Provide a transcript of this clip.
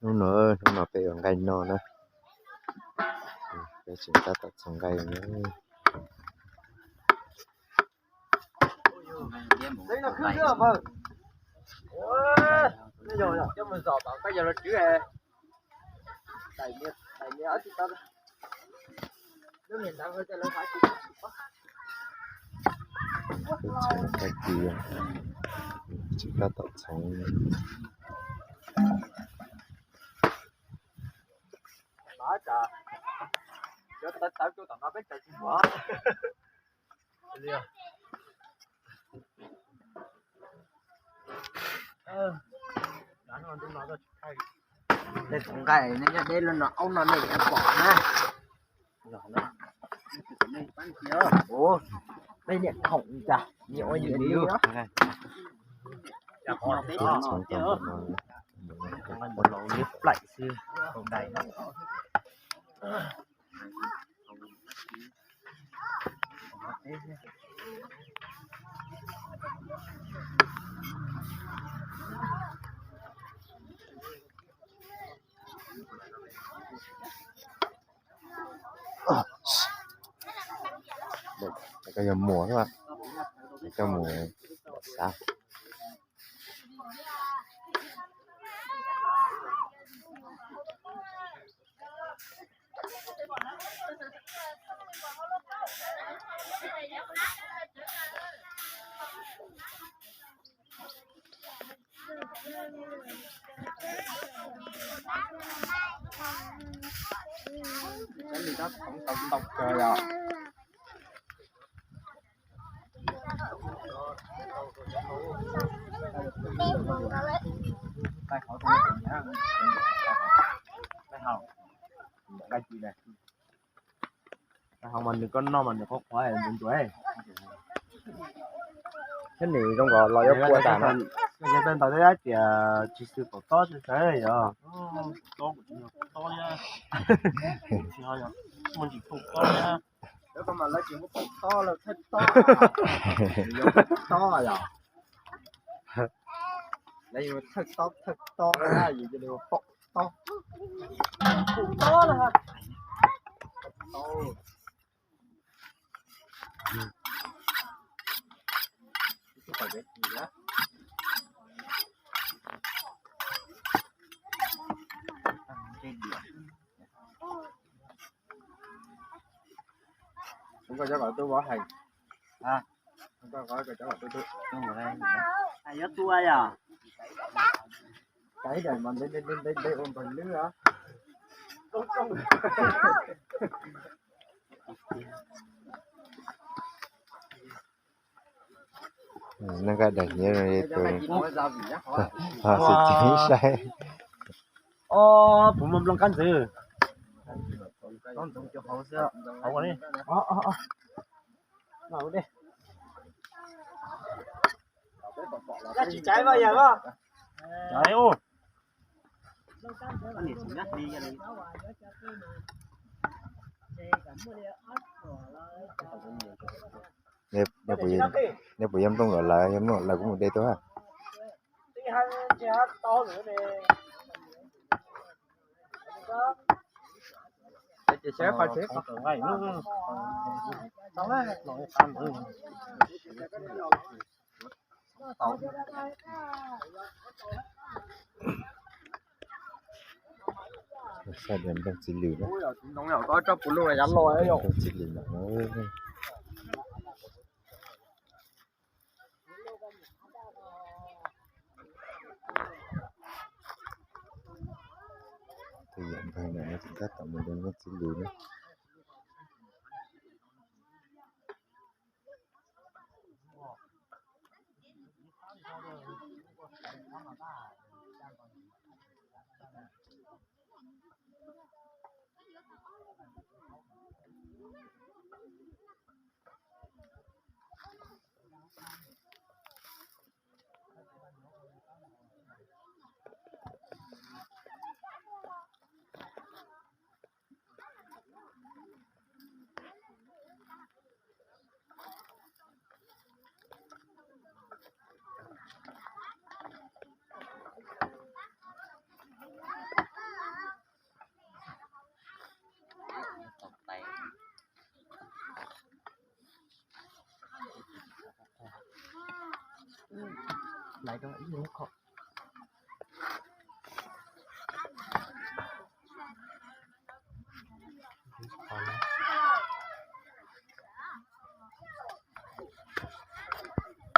Hnub no, hnub no peb ua nqaij noj na. Peb tseem tab tom txhoov nqaij na. Peb txhoov nqaij ci, tseem tab tom txhoov. Nej txhoov nqaij, nej nyob deb los no, aub no nej yuav pom na. Peb niam khoom cas nyiam ua nyiam li. Peb txhoov tau npaum no, plaim xwb. Koj yog muas xwb, koj mus xav. Tab sis tab txhoov tau ntau kawg yom. Nqaij ci na. Nqaij hauv mas nws koj noj mas nws qhuav qhuav ntxuav ntxuav. Thiab nws zoo nkaus los yuav pua tas no. Yog tej ntawd thiab tias tsis xwm pom tob tsis xav yog. Lawv mas lawv tsis muaj pom tob, lawv thawj tob, tob yom. Lawv yuav thawj tob thawj tob, yus cia li pom tob. Tob na. Koj cov kom tu vov heev. Koj cov kom tu tu. Yuav tua yom. Caiv daim mas ntev ntev ntev ua npawg lwb. Noj nqaij daim hniav no li tus, ho xwm txheej saib. Ob puas muaj nplooj kab ntxwv? Tsis caiv mas yog. Nej puas yog nplooj kom lawv, yog nplooj kom lawv kuv mus de tuaj. Saib nplooj txiv lws na. Nplooj txiv lws no. Tus yam npawg no tseem tab tom mus de nplooj txiv lws na. Laiv rau ib lub khom.